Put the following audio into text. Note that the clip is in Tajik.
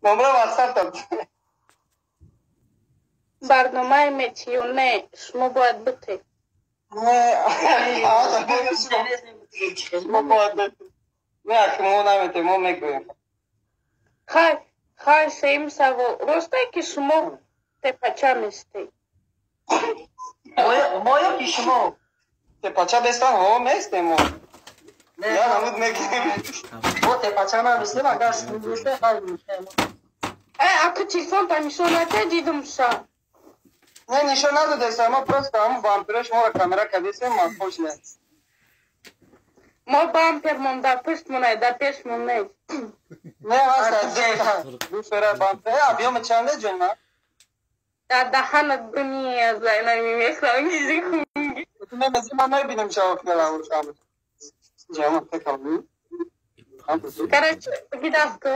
Номра ватсап та. Барномаи метиё не, шумо бояд битед. Не, шумо бояд битед. Не, аки мо наметем, мо мегӯем. Хай, хай, сеюм савол: ростае, ки шумо тепача местед? Моё ки шумо? Тепача бестан, ҳо, местем мо. Я намуд мегирем. Мо тепача наместем, агар шумо бесте, хай, мешем. Э, ака, телефонта нишон нате, дидум ша. Не, нишон надодеса, мо просто ҳамун бамперо шуморо камера кардесем, мақбул шуда. Мо бампермон дар пуштмонай, дар пешмон нест. Не, ҳаста ду фера бампер. Э, объёми чанде, ҷон ма? Дар даҳанат бинӣ, нами мехоҳам чизи хунги. Ма мебинем шавофила. Ҷама. Короче, гидаску.